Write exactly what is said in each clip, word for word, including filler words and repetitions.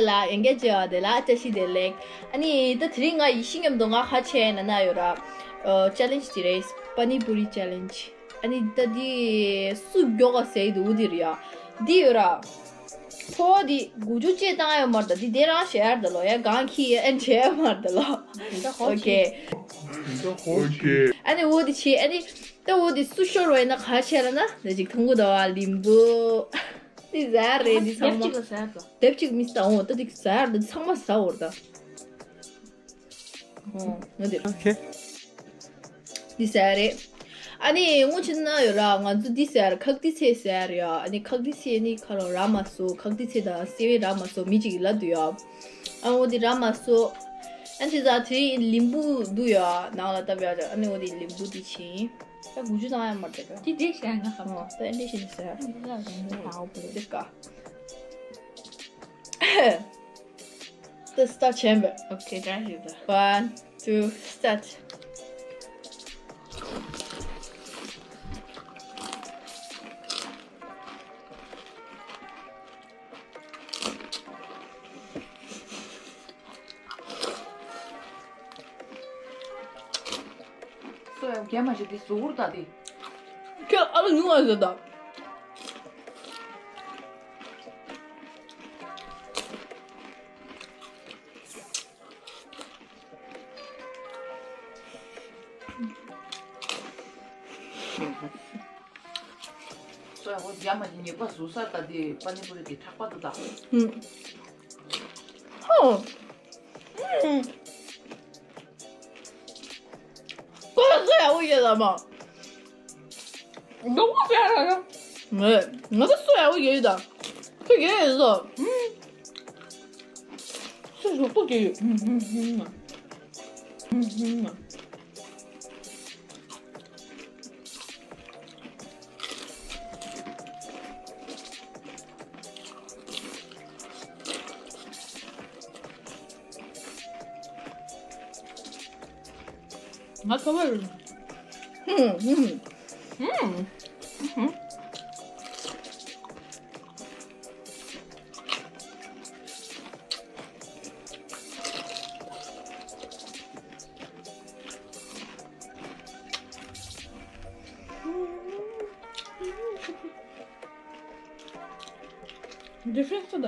ལ་ཡང་བསྐྱར་མཇལ་བ་དེ་ལ་བཀྲ་ཤིས་བདེ་ལེགས། ཨ་ནི་ད་དེ་རིང་ང་ཡེ་ཤེས་མཉམ་དུ་ང་ཁ་ཆེ་ན་ན་ཡོད་ར། ཨ། ཅེ་ལེན་ཇི་ཅིག་རེད། པ་ནི་པུ་རི་ཅེ་ལེན་ཇི། ཨ་ནི་ད་འདི་སུ་མགྱོགས་ག་ཟེར་འདུག་འདི་རེད་ཡ། འདི་ཡོད་ར། ཕོ་བ་འདི་དགུ་བཅུ་ཅེ་བཏང་ཡོད་མ་རེད་ད། འདི་དེ་རང་བཞག་ཡར་ད་ལོ་ཡ། གང་ཁྱི་ཡ་ཨན་བྱས་ཡོད་མ་རེད་ད་ལོ། འདི་ད་ཧོ་ཨོ་ཁེ། ཨ་ནི་འོ་འདི་བྱས། ཨ་ནི་ད་འོ་འདི་སུ་ཤོར་བ་ཡིན་ན་ག་བྱས་ལ་ན། ད་ཅིག་མཐོང་གི་འདུག་བ། ལིམ་བུ། འདི་ཟ་རེད། འདི་ཚང་མ། ལྡེབ་གཅིག་ལ་ཟ་དགོས། ལྡེབ་གཅིག་མི་ཟ་འོང་། ད་འདི་ཟ་རེད། འདི་ཚང་མ་ཟ་འོར་ད། ཨོ། ང་འདི། ཨོ་ཁེ། འདི་ཟ་རེད། ཨ་ནི་སྔོན་ཆད་ན་ཡོད་ར། ང་ཚོ་འདི་ཟ་རེད། ཁག་ཏི་ཚེ་ཟ་རེད་ཡ། ཨ་ནི་ཁག་ཏི་ཚེ་ནི་ཁ་ལོ་ར་མ་སོ། ཁག་ཏི་ཚེ་དང་སེ་བའི་ར་མ་སོ་མི་གཅིག་གིས་ལབ་འདུག་ཡ། ཨ་འོ་འདི་ར་མ་སོ། ཨ་འདི་ཟ་དེ་ལིམ་བུ་འདུག་ཡ། ནང་ལ་བཏབ་ཡ། ཨ་ནི་འོ་འདི་ལིམ་བུ་འདི་ཕྱིན། ད་དགུ་བཅུ་ཙམ་ཡང་མ་རེད་པས། དེ་འདྲས་བཤད་ན་ཧ་གོ། ཨོ། ད་འདྲས་བཤད་ན་ཟེར། འདི་ལ་རང་ཉིད་ཧ་གོ་པོ་རེད། ཅི་ཀ། ད་སི་ཊར་ཊི་བྱས་པས། ཨོ་ཁེ། ད་ཞིག་ད། One, two, start. སོ་ཡ་རྒྱ་མ་ཞིག་དེ་ཟུག་རུ་ད་དེ། ཁྱོད་ཨ་ལ་ཉུང་བ་ཟེར་ད། སོ་ཡ་ཧོ་རྒྱ་མ་ཞིག་ཉེས་པ་ཟུག་ས་ད་དེ་པ་ནི་པུ་རི་དེ་ཁྲག་པ་དུ་ད། ཧུམ། ཧུམ། ཁོ་ལ་སོ་ཡ་ཧོ་ཡོད་ལ་མ། ང་ཚོ་སོ་ཡ་ཧོ་ཡོད་ད། ཁོ་ཡོད་ཡོད་ཟོ། ཧུམ། སུ་ཞོགས་པོ་སྐྱེས་ཡོད། ང་ཁ་བ་རུ། ཧུམ་ཧུམ། ཧུམ། ཧུམ། འདི་ཧྲེང་སུ་ད།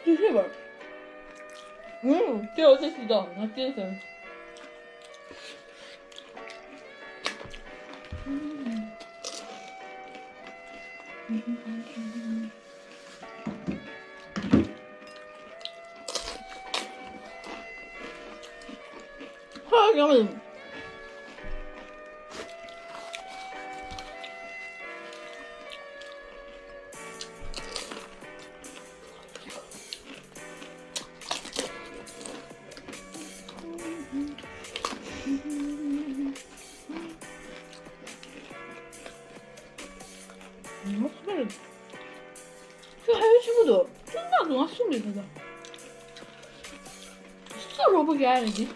ཅི་ཤེས་པ། ཨུམ། ཅི་འོ་ཅི་ཞིག་དང་ང་ཅི་ཟེར། ཧ་ཡང་། ཁྱོད་ཧ་ཡོད་ཆེན་པོ་འདུག་ཁྱོད་ནག་འདུག་ང་གསུམ་རེད་ད་ལྟ། སུ་རོགས་པ་རྒྱག་ཡ་རེད་འདི།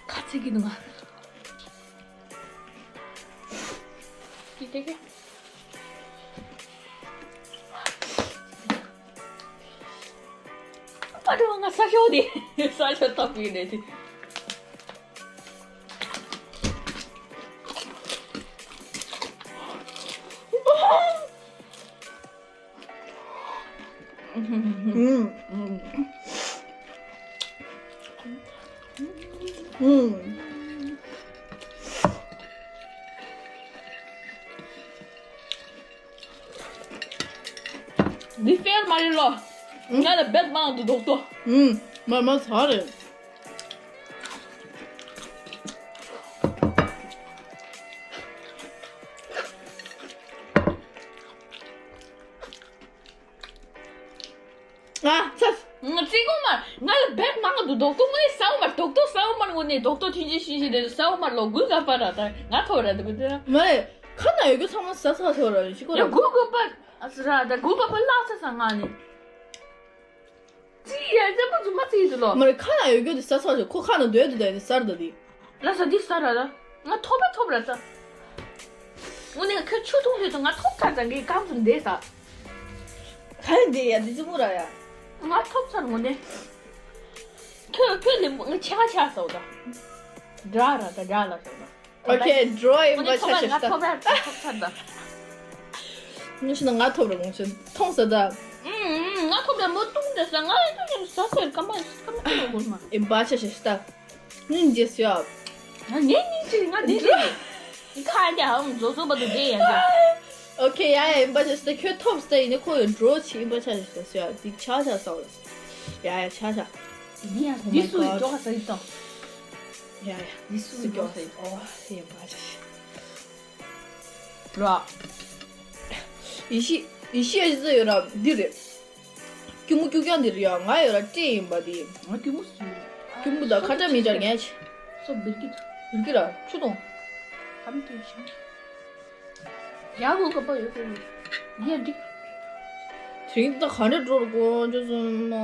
ཁ་ཚིག་གི་འདུག་ང་། ཀི་ཀི་ཀི། པ་ཏྲ་ང་ས་ཞོག་དེ། ས་ཞོག་ཏོག་པི་རེད་དེ། ཨུམ། ཨུམ། འདི་ཕེར་མ་རེད་ལོ། ང་ལ་བེད་མང་དུ་རྡོག་ཏོ། ཨུམ། མ་མ་ཚ་རེད། ང་ཚ། ང་ཚིག་གོ་མ། ང་ལ་བེད་མང་གི་འདུག་རྡོག་ཏོ་ངོ་ནས་ཟ་འོ་མ། རྡོག་ཏོ་ཟ་འོ་མ་ངོ་ནས། རྡོག་ཏོ་ཐིན་ཅི་ཤི་ཤི་རེད། ཟ་འོ་མ་ལོ་དགུ་ག་པ་ར་ད་ང་ཐོབ་ར་འདུག་གི་དེ། མ་རེད། ཁ་ན་ཡོད་རྒྱུ་ཚང་མ་ཟ་ཚར་ཐོབ་ར་ཤི་གོ་ཡ་ར། དགུ་ག་པ་ཨ་ཟ་ར་ད་དགུ་ག་པ་ལག་ཚ་ས་ང་ནི། ཙི་ཡ་ཙེ་པོ་ཙུ་མ་ཙི་དུ་ལོ། མ་རེད། ཁ་ན་ཡོད་རྒྱུ་དེ་ཟ་ཚར་ཤི། ཁོ་ཁ་ན་སྡོད་དུ་དེ་ཟར་ད་དེ། ལ་ས་འདི་ས་ར་ར། ང་ཐོབ་པ་ཐོབ་ར་ས། དངོས་གནས་ཁྱོད་ཆུ་འཐུང་ལྷོད་དུ་ང་ཐོབ་ཚར་ཙང་གི་སྐམ་ཙམ་བསྡད་ས། ག་རེ་བསྡད་ཡ་འདི་ཙི་མོ་ར་ཡ། ང་ཐོབ་ཚར་དངོས་གནས། ཁྱོད་ཁྱོད་ལེན་པོ་ང་ཆེ་ཁ་ཆག་ས་འོ་ད། དགྲ་ར་ད་དགྲ་ལ་ས་འོ་ད། ཨོ་ཁེ། འགྲོ་ཡིན་པ་ཆ་ཤས་ཤིག་ད། ཐོབ་ཡ་ཐོབ་ཚར་ད། ངས་ཤི་ན་ང་ཐོབ་ར་ངས་ཤི་མཐོང་ས་ད། ཨུམ་ཨུམ། ང་ཐོབ་ཡ་མོ་ཏུང་དེ་ས། ང་ཡི་ཏུང་ཡ་ས་ཟེར་སྐམ་པ་སྐམ་པ་ཐོབ་དགོས་མ། ཡིན་པ་ཆ་ཤས་ཤིག་ད། སྙིང་རྗེ་སོ་ཡ། ང་ངའི་སྙིང་རྗེ། ང་འདི་འདི་ཁ་འདི་ཧམ་བཟོ་བཟོ་བ་དུ་འདི་ཡ་འདི། ཨོ་ཁེ། ཡ་ཡ། ཡིན་པ་ཆ་ཤས་ཤིག་ད། ཁྱོད་ཐོབ་ས་ད་ཡིན་ནི་ཁོ་ཡོད་འགྲོ་ཆི་ཡིན་པ་ཆ་ཤས་ཤིག་ད་སོ་ཡ། འདི་ཆ་ཤས་ས་འོ་ཡ་ཡ་ཆ་ཤས། འདི་ཡང་འདི་སུ་ཡི་ཇོ་ཁ་ས་ཡི་སོང་། ཡ་ཡ། འདི་སུ་ཡི་ཇོ་ཁ་ས་ཡི། ཨོ་ཡིན་པ་ཆ་ཤས་ཤིག་ར། ཡེ་ཤི་ཡེ་ཤི་ཡ་ཤི་ཟེར་ཡོད་ར་འདི་རེད། སྐྱུར་མོ་སྐྱུར་རྐྱང་འདི་རེད་ཡ། ང་ཡོད་ར་སྤྲེལ་ཡིན་པ་འདི། ང་སྐྱུར་མོ་ཟེར། སྐྱུར་མོ་དང་ཁ་བྲལ་མི་འདྲ་ངས་ཆེ། སོ་བིར་གི། བིར་གི་ར་ཆུ་དང་། ཁམ་དུ་ཤིང་། ཡ་གོ་ག་པ་ཡོད་གོ་ཡོད། ཡ་འགྲིག་དེ་རིང་ད་ག་འདྲ་འགྲོ་རུ་གོ་འཇོ་སོང་ན།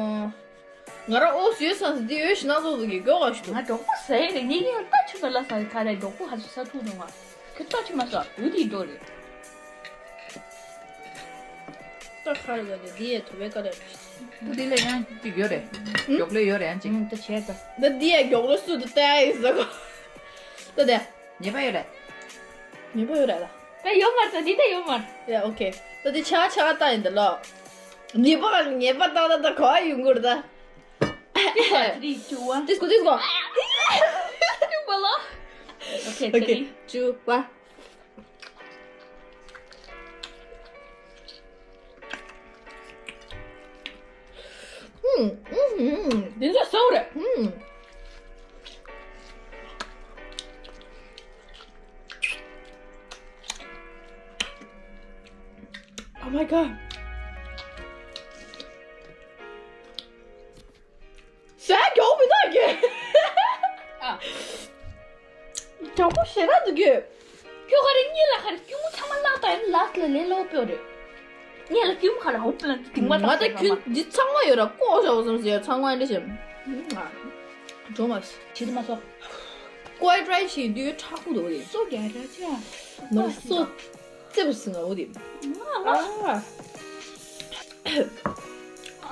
ང་རང་ཨོ་སི་ཡོད་སང་སི་འདི་ཡོད་ཤི་ན་ཚོགས་ཀྱི་མགྱོགས་པ་ཞུ། ང་གྲོགས་པོ་ཟེར་རེད། ངེད་ཀྱི་ལྟ་ཆུ་ནང་ལ་ས་ཁ་རེད། གྲོགས་པོ་ཧ་ཆུ་ས་ཐུག་འདུག་ང་ཁྱོད་ལྟ་ཆུ་མ་ས་འུ་དེའི་འགྲོ་རེད། ད་ཁ་རེད་ག་དེ་འདི་ཡས་ཐུ་བའི་ཀ་རེད། ད་འདི་ལས་ཡང་ཅིག་ཡོད་རེད། མགྱོགས་ལས་ཡོད་རེད་ཡང་ཅིག་ད་བྱས་ད། ད་འདི་ཡས་མགྱོགས་ལས་སུ་དུ་ལྟ་ཡ་ཡིན་ཟེར་གོ། ད་དེ། ཉེས་པ་ཡོད་རེད། ཉེས་པ་ཡོད་རེད་ད། ད་ཡོད་མ་རེད་ད། འདི་ད་ཡོད་མ་རེད། ཡ་ཨོ་ཁེ། ད་འདི་ཆ་ཆ་ལྟ་ཡིན་ད་ལོ། ཉེས་པ་ག་ཉེས་པ་ཏག་ཏག་ད་ག་བ་ཡོང་གི་རེད་ད། ཏིས་གོ་ཏིས་གོ། ཏིས་གོ་ཏིས་གོ། ཨོ་ཁེ། ཏི་ཀི་ཅུ་པ། ཨུམ། ཨུམ། འདི་ཚོ་སོག་རེད། ཨུམ། Oh my god. ཟས་མགྱོགས་མི་འདུག་གི། ཨ། དྲང་པོ་ཞེ་དྲག་འདུག་གི། ཁྱོད་ག་རེ་གཉིད་ལ་ག་རེ་སྐྱུར་མོ་ཚང་མ་བརླག་ད་ཡང་ལགས་ལ་ལས་སླ་པོ་རེད། གཉིད་ལ་སྐྱུར་མོ་ག་རེ་ཧོབ་ལ་དིང་མ་ང་ད་ཁྱོད་འདི་ཚང་མ་ཡོད་ར་ལྐོག་བཞག་བསམ་ཟེར་ཡ་ཚང་མ་འདི་བྱེད། འགྲོ་མ་བྱེད་མ་སོ། ཀོའི་ཀྲའི་ཞིག་འདུས་མཁྲེགས་པོ་འདུག་རེད། སོ་རྒྱ་ར་ཆ། མ་སོ། ཙེབ་སི་ང་འོ་དེ། ང་ལ།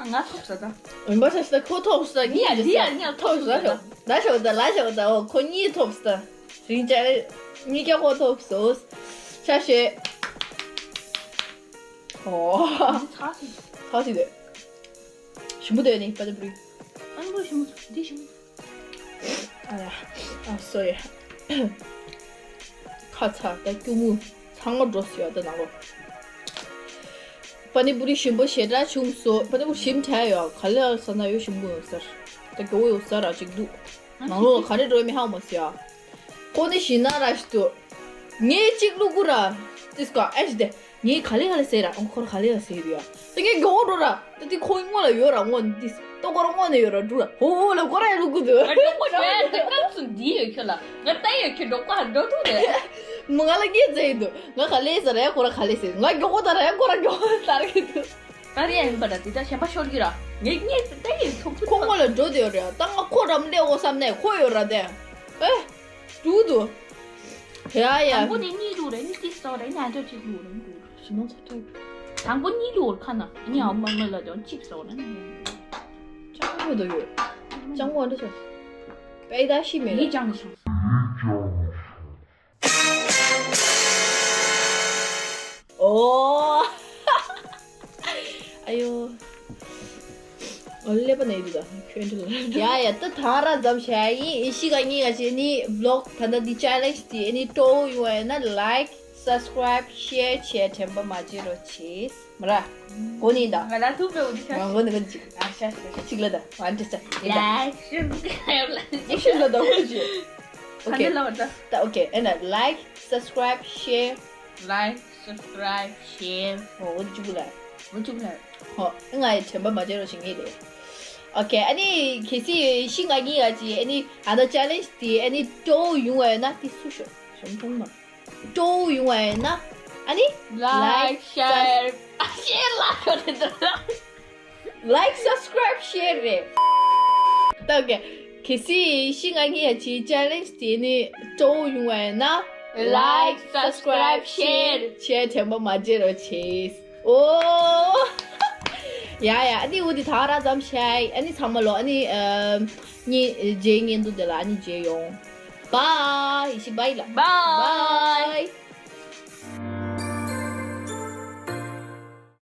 ང་ཐོབ་ས་ད། འོན་པ་ས་ས་ཁོ་ཐོབ་ས་གཉིས་ཡ་འདི་ཡ་གཉིས་ཐོབ་ས་ད། ལ་ཤོག་ད་ལ་ཤོག་ད་འོ་ཁོ་གཉིས་ཐོབ་ས་ད། རིང་ཅག་གཉིས་ཀྱང་ཁོ་ཐོབ་ས་འོ། ཆ་ཤེ། འོ། ཚ་སི། ཚ་སི་དེ། ཞིམ་པོ་དེ་ནི་པ་ཏི་པུ་རི། ཨན་པོ་ཞིམ་པོ་འདི་ཞིམ་པོ། ཨ་ཡ། ཨ་སོ་ཡ། ཁ་ཚ་ད་སྐྱུར་མོ་ཚང་མ་འགྲོ་སི་ཡ་ད་ནང་ལོ། པ་ནི་པུ་རི་ཞིམ་པོ་ཞེ་དྲག་བྱུང་སོ། པ་ནི་པུ་རི་ཞིམ་དྲག་ཡོད། ག་ལེ་ས་ན་ཡོད་ཞིམ་པོ་ཡོད་སར། ད་མགྱོགས་ཡོད་སར་ཨ་ཅིག་འདུག་ནང་ལོ་ག་རེ་འགྲོ་མི་ཧ་མ་སི་ཡ། ཁོ་ནི་ཞིན་ན་ར་ཞིག་ཏུ། ངས་གཅིག་བླུག་གུ་ར། ཏིས་ཀ་ཨེ་ཞི་དེ། ངས་ག་ལེ་ག་ལེ་ཟེར་ར། ཨོ་ཁོ་ར་ག་ལེ་ག་ཟེར་ར། ད་ངས་མགྱོགས་འགྲོ་ར། ད་དེ་ཁོའི་སྔོན་ལ་ཡོད་ར་སྔོན་ཏིས། ཏོ་ཁོ་ར་སྔོན་ནས་ཡོད་ར་འགྲོ་ར། ཧོ་ཧོ་ལ་ཁོ་ར་ཡ་བླུག་གུ་འདུག་ང་ཅོག་པོ་ཞོག་ཡ་དེ་སྐབས་སུ་འདི་ཡོད་ཁྱོད་ལ། ང་ལྟ་ཡོད་ཁྱོད་འགྲོ་ཁ་འགྲོ་ཐུག་རེད། མོ་ང་ལ་ངས་ཟེར་ཡི་འདུག་ང་ག་ལེ་ཟེར་ར་ཡ་ཁོ་ར་ག་ལེ་ཟེར། ང་མགྱོགས་པོ་ད་ར་ཡ་ཁོ་ར་མགྱོགས་པོ་ད་ར་གི་འདུག་ད་རེ་ཡ་ཡིན་པ་འདྲ་དེ་ད་གཞན་པ་ཤོར་གི་ར། ངས་ངས་ད་ཡིན་ཐུག་ཐུག་ཁོ་སྔོན་ལ་འགྲོ་དེ་ཡོད་རེད། ད་ང་ཁོ་རམ་ལས་འོ་བསམ་ནས་ཁོ་ཡོད་ར་དེ། ཨེ། འགྲོ་དུ། ཡ་ཡ། དང་པོ་ནས་གཉིས་འགྲོ་རེད། ནི་ཏིས་ཙོག་རེད། ནི་ཨ་ཅོ་གཅིག་འགྲོ་རེད། ཞི་མོ་ཚ་ཐོས། དང་པོ་གཉིས་འགྲོ་རེད་ཁ་ན། ནི་ཨ་མ་མ་ལ་ཅོ་གཅིག་ཙོག་རེད། ཅང་མོ་དོ་ཡོད། ཅང་མོ་འདྲ་ཆོ། པའི་ད་ཤི་མེད་ལ། ཡི་ཅང་ཤང་། ཨོ། ཨ་ཡོ། ཨོ་ཀླད་པ་ན་ཡི་འདུག་ད་ཁྱོད་འདྲ་ལ། ཡ་ཡ་ད་ཐང་ར་ཙམ་བྱ་ཡིན། ཨི་ཤི་ག་གཉིས་ཀ་བྱེད་ནི་བློག་ད་ད་འདི་ཅེ་ལེན་ཇི་དེ་ཨེ་ནི་སྤྲོ་བོ་ཡོང་བ་ཡིན་ན་ལའིཀ་སབ་སི་ཀ་རའིབ་ཤེར་བྱས་དྲན་པ་མ་བརྗེད་རོགས་གྱིས། མ་ར། གོ་ནི་ད། ང་ལ་ཐུག་པའི་འུ་ཅི་ཤ། ང་གོ་ནི་གོ་ནི་ཅིག་ཨ་ཤ་ཤ་ཤ། ཅིག་ལ་ད། ཝན་ཊི་ཤ། ལའིཀ་ཤེར་སབ་སི་ཀ་རའིབ་ལ། ཨི་ཤི་ལ་ད་འུ་ཅི། ཨོ་ཁེ། ད་ལ་བ་ད། ད་ཨོ་ཁེ། ཨེ་ན་ལའིཀ་སབ་སི་ཀ་རའིབ་ཤེར། ལའིཀ་སབ་སི་ཀ་རའིབ་ཤེར། ཨོ་འུ་ཅི་གུ་ལ། འུ་ཅི་གུ་ལ། ཧོ། ང་ཡི་དྲན་པ་མ་བརྗེད་རོགས་བྱེད་ངེས་རེད། ཨོ་ཁེ། ཨ་ནི་གལ་སྲིད་ཤི་ང་གཉིས་ཡ་ཅི་ཨ་ནི་ཨ་ད་ཅེ་ལེན་ཇི་དེ་ཨ་ནི་སྤྲོ་བོ་ཡོང་བ་ཡོད་ན་དེ་སུ་ཤོག་ཞུམ་ཐོང་མ། སྤྲོ་བོ་ཡོང་བ་ཡོད་ན་ཨ་ནི་like, share, share ལ་ཁོ་རེད་འདུག like, subscribe, share རེད། ད་ཨོ་ཁེ། གལ་སྲིད་ཤི་ང་གཉིས་ཡ་ཅི་ཅེ་ལེན་ཇི་དེ་ནི་སྤྲོ་བོ་ཡོང་བ་ཡོད་ན་like, subscribe, share བྱས་དྲན་པ་མ་བརྗེད་རོགས་བྱེད། ཨོ། ཡ་ཡ། ཨ་ནི་འོ་དེ་ད་ར་ཙམ་བྱས། ཨ་ནི་ཚང་མ་ལོ། ཨ་ནི་ཨ་ནི་རྗེས་ཉན་འདུག་དེ་ལ་ཨ་ནི་རྗེས་ཡོང་། བཱའི། ཡེ་ཤེས་བཱའི་ལ། བཱའི། བཱའི།